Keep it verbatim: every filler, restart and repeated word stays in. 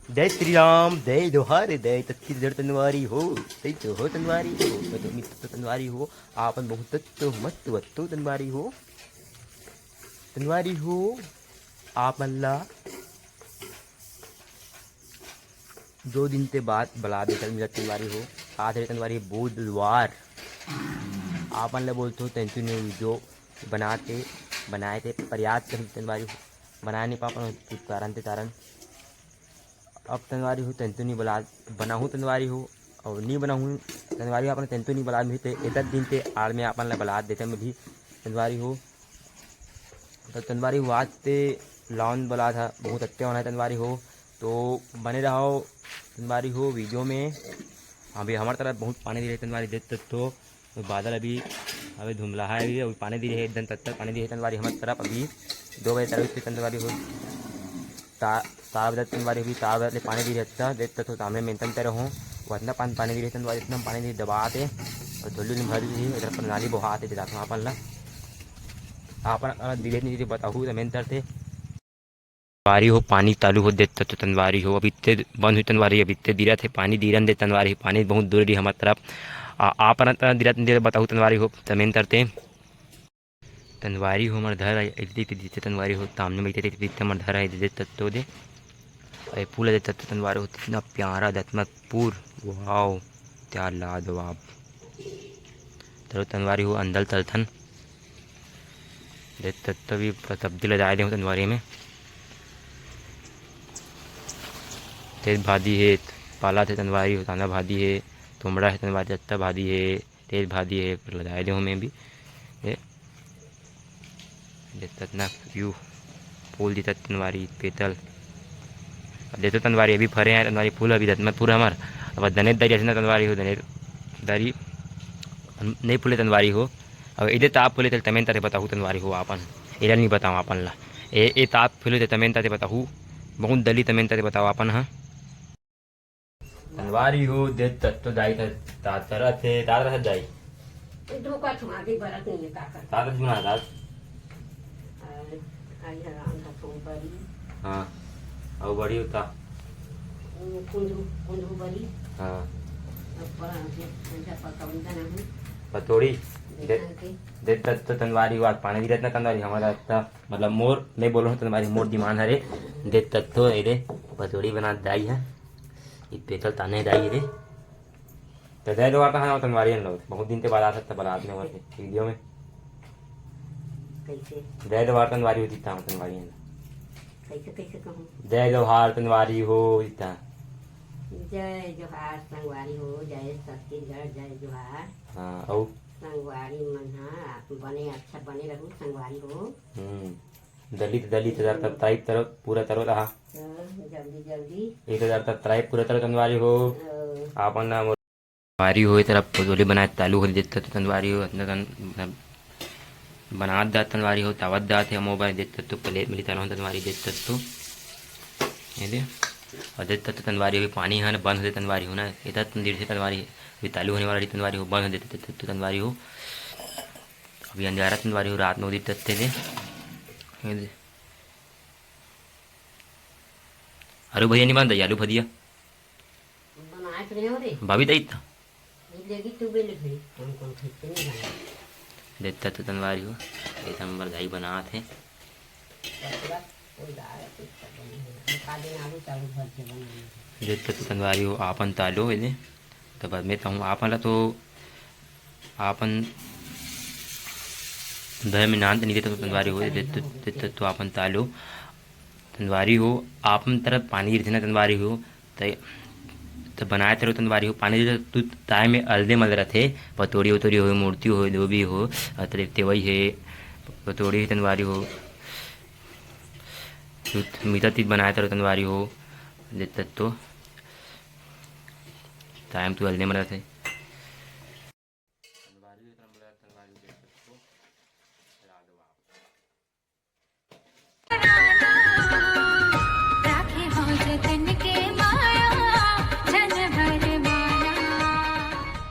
जय श्री राम, जय जोहार, जय छत्तीसगढ़ तनवारी हो, जय तो हो तनवारी हो, मैं तो मित्र तनवारी हो, आपन बहुत तो मत वत्तो तनवारी हो, तनवारी हो, आपन ला दो दिन ते बाद बला दे चल मिलत तनवारी हो, आज रे तनवारी बुधवार, आपन ला बोलथो तंतु ने वीडियो बनाते, बनाए ते प्रयास कर तनवारी हो, बनाए नहीं पापन कुछ कारण ते कारण अब तनवारी हो तंतु नी बलात बनाहूँ तनवारी हो, अउ नी बनाहूँ तनवारी हो, आपन तंतु नी बलात मिलही ते एतक दिन ते आड़ में आपन ला बलात देते मिलही तनवारी हो। तो तनवारी हो आज ते लाउन बलात हा बहुत अच्छा होना है तनवारी हो। तो बने रहो तनवारी हो वीडियो में। अभी हमर तरफ बहुत पानी दिरे तनवारी देत तो तो बादल अभी अभी धुंधला है, अभी, अभी पानी दिरे है, एकदम तत्तर पानी दिरे है तनवारी हमर तरफ। अभी दो बजे तरफ से तनवारी हो ता-, तार बदत तनवारी अभी तार बदत ले पानी दिरे अच्छा देत तो सामने मेंतन तेरे हो। वो इतना पानी पानी दिरे तनवारी इतना पानी दिरे दबाते और धुल्ली में भर दी इधर पर नाली बहाते जाता हूँ आपन ला। आपन अ, दिरे नहीं दिरे बताहू तो मेंतर थे। तनवारी हो, पानी चालू हो देत तो तनवारी हो, अभी ते बंद हुई तनवारी, अभी ते दिरत हे पानी, दिरन दे तनवारी, पानी बहुत दूर रही हमर तरफ। आ, आप न त दिरत दे बताहू तनवारी हो, तमेन तरते। तनवारी हो, हमर धर आई, इतनी इतनी दिते तनवारी हो, तामने में इतनी इतनी दिते हमर धर आई, दे तत्तो दे। ए, फूल दे तत्तो तनवारी हो, इतना प्यारा दतमतपुर, वाओ, क्या लाजवाब। तरो तनवारी हो, अंदल तलथन। दे तत्तो भी पूरा तब्दील आ जाए दे तनवारी में। तेज भादी हे, पाला थे तनवारी हो, ताना भादी हे, तोमड़ा हे तनवारी, तत्ता भादी हे, तेज भादी हे, पर लगाए दे हूँ मैं भी। ये, ये ततना यू फूल दी तत तनवारी, पेतल। अब देखो तनवारी अभी फरे हैं, तनवारी फूल अभी दतमत पूरा हमार। अब दनेत दारी ऐसे ना तनवारी हो, दनेत दारी हम नहीं फूले तनवारी हो। अब इधर ताप फूले तल तमेन तरह बताहू तनवारी हो आपन। एला नहीं बताओ आपन ला। ए, ए ताप फूले तमेन तरह बताहू। बहुत दली तमेन तरह बताओ आपन, हाँ। तनवारी हो, दे तत्तो दाई त-, ता-, तरह थे, ता तरह दाई। इधरों का छुआ दे, बरत नहीं है, का कर। ता तरह बना दास। आई हराम का थोम बड़ी। हाँ, अउ बड़ी होता। कुंजू, कुंजू बड़ी। हाँ। अब पर हमसे संझा पर कवन जाना है। पतोड़ी, दे, बेसन के। दे तत्तो तनवारी हो, आज पानी गिरत ना तनवारी, हमारा इतना, मतलब मोर, मैं बोल रहा हूँ तनवारी, मोर दिमाग हरे, दे तत्तो, ए दे, पतोड़ी बना दाई है। ई पेतल ताने दाई रे। तो दे दो आता है तनवारी हम लोग। बहुत दिन के बाद आ सकता बारात में, वैसे वीडियो में। कैसे? दे दो वार तनवारी होती था तनवारी हम। कैसे, कैसे कहूँ? दे दो हार तनवारी हो इतना। जय जोहार संगवारी हो, जय छत्तीसगढ़, जय जोहार। हाँ, और? संगवारी मन हा, आप बने, अच्छा बने रहू संगवारी हो। हम्म। दलित, दलित हजार तब तारीफ तरफ पूरा तरफ रहा। हाँ, जल्दी, जल्दी। एक हजार तब तारीफ पूरा तरफ तनवारी हो। हाँ। आपन नाम तनवारी हो, तरफ पतोली बनाए चालू हो देत तो तनवारी हो, इतना तन, मतलब, बनात जात तनवारी हो, तावत जात है, मोबाइल देत तो प्लेट मिली तरह तनवारी देत तो। ये दे। और देत तो तनवारी हो, पानी है ना, बंद हो जाए तनवारी हो ना, इतना तन देर से तनवारी, अभी चालू होने वाली तनवारी हो, बंद हो जाते तो तनवारी हो। अभी अंधियारा तनवारी हो, रात में उदित तत्ते दे। ये दे। आलू भजिया नहीं बनता, ये आलू भजिया। बनाए के रहे हो रे। भाभी दाई था। ये लेगी तू बेले घड़ी, कौन कौन खरीदते नहीं जाना। देता तो तनवारी हो, ये तो हमर दाई बनात है। बस, बस, कोई दाल है, कुछ तो बनी है। हम का दिन आलू चालू भर के बनी है। देता तो तनवारी हो, आपन तालो ये दे। तो बाद में तो हूँ आपन ला तो आपन धर्म नाम तो नहीं देता तो तनवारी हो, देता तो, देता तो आपन तालो। तनवारी हो, आपन तरफ पानी गिरथे ना तनवारी हो, त, त बनाए तरो तनवारी हो, पानी गिरथे तू ताए में अलदे मल रथे, पतोड़ी उतोड़ी हो, मूर्ति हो, जो भी हो, अ, तरे तेवई हे, पतोड़ी हे तनवारी हो, तू मीठा तीत बनाए तरो तनवारी हो, देत तो ताए में तू अलदे मल रथे। तनवारी हो, इतना बड़ा तनवारी हो, देख सकते हो। चला दो आप।